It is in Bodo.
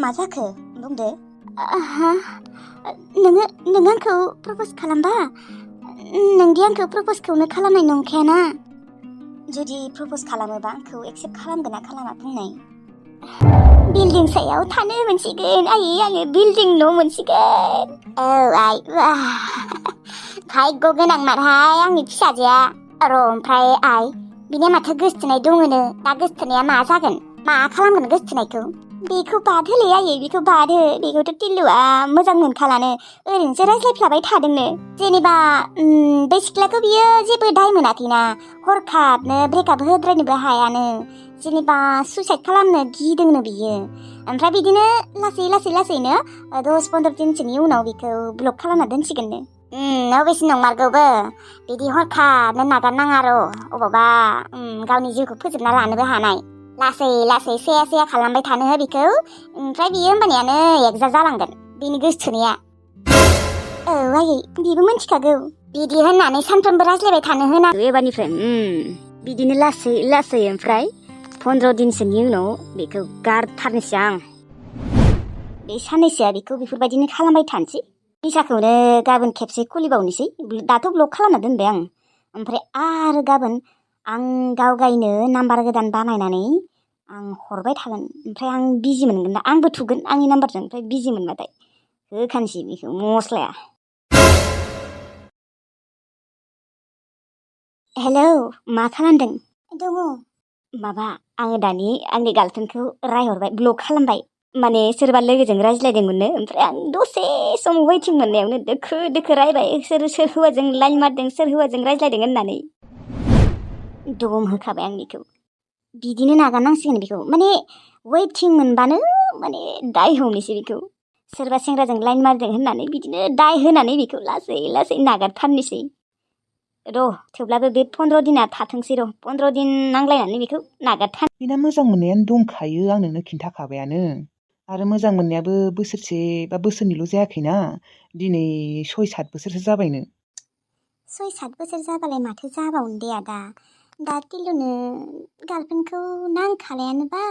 मा जाखो बुंदो। नोङो आंखौ प्रप'ज खालामबा नोंदि आंखौ प्रप'जखौनो खालामनाय नंखायाना। जुदि प्रप'ज खालामोबा आंखौ एक्सेप्ट खालामगोन ना खालामा बुंनाय। बिल्डिं सायाव थानो मोनसिगोन आङो बिल्डिं न' मोनसिगोन। औ आइ भाग्य गोनां मारहाय आंनि फिसाजोआ। र' ओमफ्राय आइ बिनिया माथो गोसथोनाय दङनो। दा गोसथोनाया मा जागोन? मा खालामगोन गोसथोनायखौ? बेखौ बाद होलै आयै, बेखौ बाद हो। बेखौथ' टिल्लुआ मोजां मोनखालानो, ओरैनोसो रायज्लायफ्लाबाय थादोंनो। जेनेबा बे सिख्लाखौ बियो जेबो दाय मोनाखैना, हरखाबनो ब्रेकआप होद्रायनोबो हायानो। जेनेबा सुइसाइड खालामनो गिदोंनो बियो। ओमफ्राय बिदिनो लासैनो 10-15 दिनसोनि उनाव बेखौ ब्लक खालामना दोनसिगोननो। अबेसे नंमारगौबो। बिदि हरखाबनो नागारनाङा र', अबावबा गावनि जिउखौ फोजोबना लानोबो हानाय। लासै सेया खालामबाय थानो हो बेखौ। ओमफ्राय बियो होमबानियानो एकजा जालांगोन बेनि गोसथोनाया। औ आयै, बेबो मिथिखागौ। बिदि होननानै सानफ्रोमबो रायज्लायबाय थानो होना एबारनिफ्राय। बिदिनो लासै ओमफ्राय 15 दिनसोनि उनाव बेखौ गारथारनोसै आं। बे साननैसोआ बेखौ बेफोरबायदिनो खालामबाय थानोसै। फैसाखौनो गाबोन खेबसे खुलिबावनोसै। दाथ' ब्लक खालामना दोनबाय आं। ओमफ्राय आरो गाबोन आं गावगायनो नाम्बार गोदान बानायनानै आं हरबाय थागोन। ओमफ्राय आं बिजि मोनगोन ना, आंबो थुगोन आंनि नाम्बारजों। ओमफ्राय बिजि मोनबाथाय होखानोसै बेखौ मस्लाया। हेलौ, मा खालामदों? दङ। माबा, आङो दानि आंनि गार्लफ्रेन्डखौ रायहरबाय, ब्लक खालामबाय। माने सोरबा लोगोजों रायज्लायदोंमोननो। ओमफ्राय आं दसे सम वेटिं मोननायावनो दोखो रायबाय, सोर हौवाजों लाइन मारदों, सोर हौवाजों रायज्लायदों होननानै। दम होखाबाय आं बेखौ। बिदिनो नागारनांसिगोन बेखौ। माने वेटिं मोनबानो माने दाय होनोसै बेखौ। सोरबा सेंग्राजों लाइन मारदों होननानै बिदिनो दाय होनानै बेखौ लासै नागारथारनोसै। र' थेवब्लाबो बे 15 दिना थाथोंसै र'। 15 दिन नांलायनानै बेखौ नागारथार। बेना मोजां मोननायानो दंखायो, आं नोंनो खिन्थाखाबायानो। आरो मोजां मोननायाबो बोसोरसे बा बोसोरनैल' जायाखैना, दिनै 6-7 बोसोरसो जाबायनो। 6-7 बोसोर जाबालाय माथो जाबावनो दे आदा। दा टिल्लुनो गार्लफ्रेन्डखौ नांखालायानोबा।